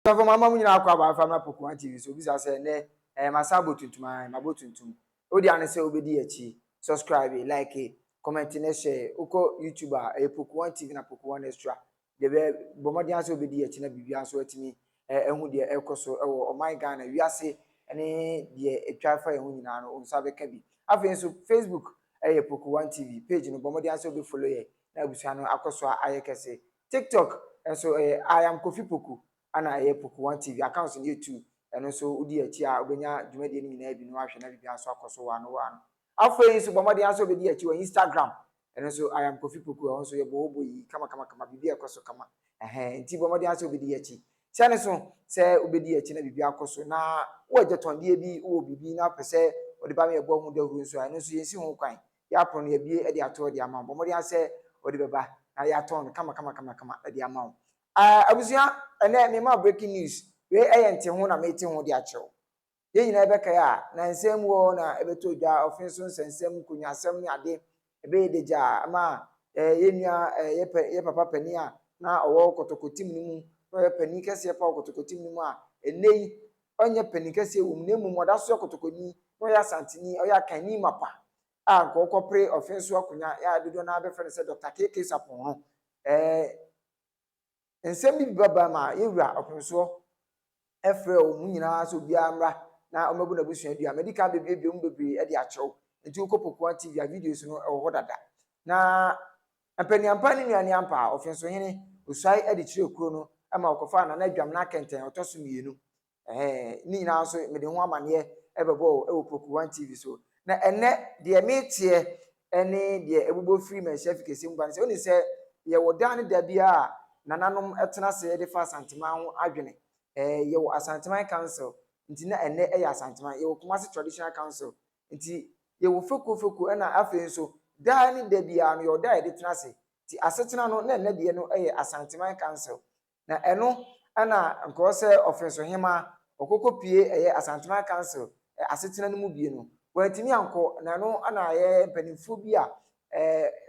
Abusuafo, mama mo nyinaa akɔ aba afa ma Pokuwa TV so. Obisa sɛ nnɛ masa abɔ tuntum a mabɔ tuntum. Wodi ane sɛ wobɛdi akyi, subscribe, like, comment ne share. Wokɔ YouTube a, ɛyɛ Pokuwa TV na Pokuwa Extra. Deɛ bɛ bɔ mmɔden sɛ wobɛdi akyi na biribiara nso atumi ɛho deɛ ɛkɔ so ɛwɔ ɔman Ghana, wiase ne deɛ atwa fa yɛn ho nyinaa no, wo nsa bɛka bi. Afei nso Facebook ɛyɛ Pokuwa TV page no, bɔ mmɔden sɛ wobɛfollow yɛ na abusua no akɔ so ayɛ kɛse. TikTok nso ɛyɛ I am Kofi Poku, ana ɛyɛ Poku One TV accounts no yɛ two. Ɛno nso wodi akyi a, wobɛnya dwumadie no nyinaa bi na wahwɛ na biribiara nso akɔ so wɔ ano wɔ ano. Afei nso bɔ mmɔden nso wobɛdi akyi wɔ Instagram. Ɛno nso I am Kofi Poku. Ɛhɔ nso yɛbɔ hɔ bɔ yi kama kama kama, biribi ɛkɔ so kama. Ɛhɛn, nti bɔ mmɔden nso wobɛdi akyi sɛne so sɛ wobɛdi akyi na biribi akɔ so. Na wowɔ agyatɔndeɛ bi, wowɔ biribi na wopɛ sɛ wɔde ba ma yɛbɔ ho dawuro nso a, ɛno nso yɛnsi ho kwan. Yɛapono no yɛbie de ato de ama wo. Bɔ mmɔden sɛ wɔde bɛba na yɛatɔn no kama kama kama kama de ama wo. Abusua, ɛnɛ mema breaking news. Wei ɛyɛ nte ho na mete ho de akyerɛw. Yɛn nyinaa bɛkae a, na nsɛm wɔ na ɛbɛtɔ dwa, ɔfe so nsɛnsɛm, nkonnwasɛm ne ade ɛbɛyɛ degya ama yɛn nua, yɛ papa panin a na ɔwɔ Kɔtɔkɔ team no mu, na ɔyɛ panin kɛseɛ pa wɔ Kɔtɔkɔ team no mu a ɛnɛ yi ɔnyɛ panin kɛseɛ wɔ mu, na mmom ɔda so yɛ Kɔtɔkɔni na ɔyɛ Asanteni, ɔyɛ Akanni mapa a nka ɔkɔpere ɔfe so akonnwa yɛ a dodoɔ naa bɛfrɛ no sɛ Dr. KK Sarpong no, nsɛm bi baba ma yɛwura ɔpemsoɔ ɛfrɛ wɔn mu nyinaa sɛ obiara mmra na ɔmmɛbu n'abusua dua. Mɛdi kan bebiebie mu bebree de akyerɛw, nti wokɔ Pokuwa TV a, videos no ɛwɔ hɔ dada. Na mpanyinampa ne nuane ampa a ɔfensohene osuae de kyerɛ kuro no ma ɔkɔfa Nana Adwamena Kɛntɛn ɔtɔ so mmienu. Ne nyinaa nso mede ho amanneɛ ɛbɛbɔ ɛwɔ Pokuwa TV so. Na ɛnɛ deɛ meteɛ ɛne deɛ ɛbobɔ firi Manhyia fi kɛseɛ mu ba no sɛ, wone sɛ yɛwɔ dan ne da biara a nananom tena ase de fa Asanteman ho adwene. Yɛwɔ Asanteman Council, nti na ɛnɛ ɛyɛ Asanteman. Yɛwɔ Kumasi Traditional Council, nti yɛwɔ fekuo fekuo. Ɛna afei nso daa ne da biara no, yɛwɔ da a yɛde tena ase. Nti asetena no, na ɛnɛ deɛ no ɛyɛ Asanteman Council. Na ɛno ɛna nkɔɔ sɛ ɔfensohema ɔkɔkɔ pie ɛyɛ Asanteman Council asetena no mu bie no, wɔntumi ankɔ. Na ɛno ɛna ɛyɛ mpanimfoɔ bi a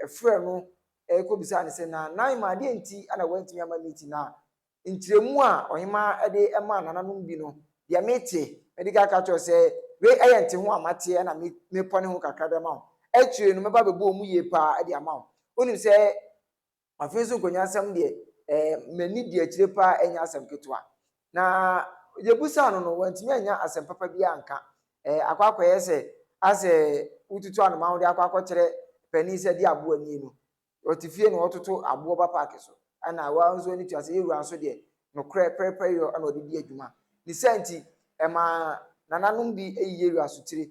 ɛfrɛ no ɛkɔbisa ne sɛ na nan ma adeɛ nti ɛna wɔntumi ama meeting. Na nkyerɛmu a ɔhema de ma nananom bi no deɛ, mete mede ka ka kyerɛ sɛ wei ɛyɛ nte ho a mateɛ, ɛna mepɔ ne ho kakra de ama wo. Akyire no mɛba bɛbɔ mu yie paa de ama wo. Wonim sɛ afei nso nkonnwa asɛm deɛ, m'ani di akyire paa, ɛnyɛ asɛm ketewa. Na yɛbusa no, wantumi anya asɛm papa bi anka. Akɔ akɔyɛ sɛ asɛ wotutu anoma wode akɔ akɔkyerɛ panin sɛ de aboa nie no, ɔte fie na ɔtoto aboɔ ba paaki so. Ɛna wa nso ani tua sɛ yɛwura nso deɛ, nokorɛ pɛrɛpɛrɛ yɛ ɛna ɔde di adwuma ne sɛ. Nti ɛma nananom bi ayi yɛwura so tire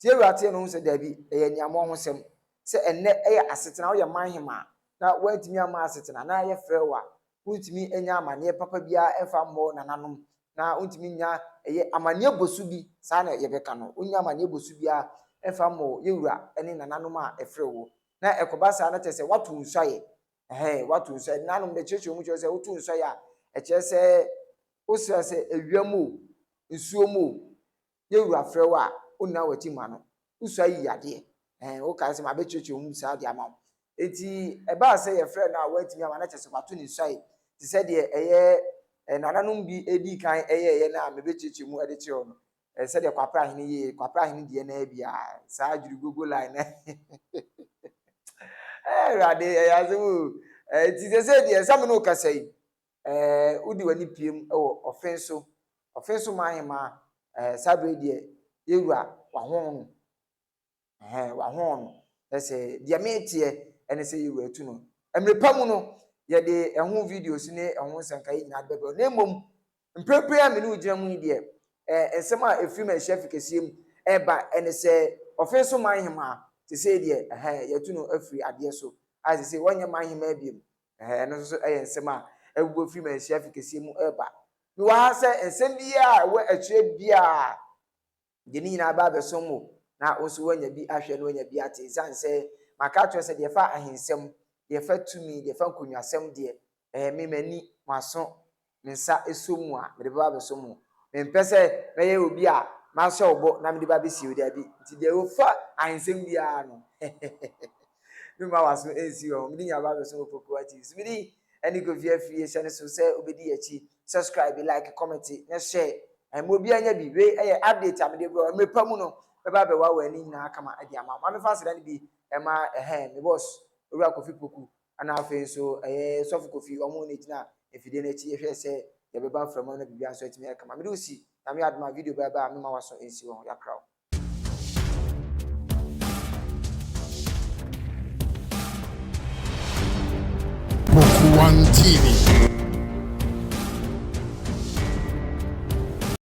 tie. Yɛwura tie no ho sɛ daabi, ɛyɛ nneɛma ho sɛm sɛ ɛnɛ ɛyɛ asetena. Woyɛ man hema na woantumi ama asetena na yɛfrɛ wo a, wontumi anya amanneɛ papa biara ɛmfa mmɔ nananom, na wontumi nya ɛyɛ amanneɛ bosu bi saa na yɛbɛka no. Wonya amanneɛ bosu biara ɛmfa mmɔ yɛwura ne nananom a ɛfrɛ wo, na ɛkɔba saa na kyerɛ sɛ woato nsuayɛ. Ɛhɛn, woato nsuayɛ. Nanom de kyerɛkyerɛ mu kyerɛ sɛ woto nsuayɛ a, ɛkyerɛ sɛ wosrɛ sɛ awia mu o, nsuo mu o, yɛwura frɛ wo a, wonna w'akyi ma no. Wosua yi yadeɛ. Wokae sɛ mabɛkyerɛkyerɛ mu saa de ama wo. Eti ɛbaa sɛ yɛfrɛ no a wantumi ama, na kyerɛ sɛ wato ne nsuayɛ te sɛ deɛ ɛyɛ nananom bi edi kan ɛyɛɛyɛ no a mebɛkyerɛkyerɛ mu ɛde kyerɛ wo no, sɛdeɛ Kwapra Ahene yie, Kwapra Ahene deɛ naa bia saa dwirigogo line na Awurade ɛyɛ asɛm o. Ti sɛ deɛ sɛ me ne wo kasa yi, wodi w'ani piem wɔ ɔfen so, ɔfen so man hema. Saa bere deɛ yɛwura wahɔn no, wahɔn no. Ɛsɛ deɛ meteɛ ɛne sɛ yɛwura atu no. Mmerɛ pa mu no, yɛde ɛho videos ne ɛho nsɛnka yi nyinaa bɛbrɛ. Na mmom mprempren a me ne wo gyina mu yi deɛ, nsɛm a ɛfiri Manhyia fi kɛseɛ mu ɛba ɛne sɛ ɔfen so man hema te sɛ deɛ yɛtu no afiri adeɛ so a, sɛ wɔnyɛ man hema biom. Ɛno nso ɛyɛ nsɛm a ɛwɔ firi Manhyia fi kɛseɛ mu ɛba. Mewɔ ha sɛ nsɛm biara a ɛwɔ akyire biara deɛ, ne nyinaa ba abɛsom wo na wo nso woanya bi ahwɛ na woanya bi ate. Ɛsiane sɛ maka akyerɛ sɛ deɛ fa ahensɛm, deɛ fa tumi, deɛ fa nkonnwasɛm deɛ, me m'ani, m'aso, me nsa ɛsɔ mu a, mede bɛba abɛsɔ mu. Mempɛ sɛ mɛyɛ obi a mahyɛ wo bɔ na mede ba bɛsi wo daabi. Nti deɛ wofa ahensɛm biara no, memma w'aso ɛnsi wɔ ho. Mede nyinaa ba abɛsɔ wɔ Pokuwa TV so. Mede Ɛne Kofi Afriyie hyɛ ne so sɛ obedi yɛn akyi. Subscribe, like, comment, na share. Ɛma obiara nya bi. Wei ɛyɛ update a mede brɛ wo. Mmerɛ pa mu no, bɛba abɛwawa ani nyinaa kama de ama wo. Ma mefa aseda no bi ɛma ɛhɛn me boss, Owura Kofi Poku, ɛna afei nso ɛyɛ Sɔfo Kofi, wɔn na gyina mfidie no akyi yɛhwɛ sɛ yɛbɛba mframa no na biribiara nso atumi ayɛ kama. Mede wo si, Nyame adom a video bɛba a mema w'aso nsi wɔ ho. Yɛakra wo. Poku One TV.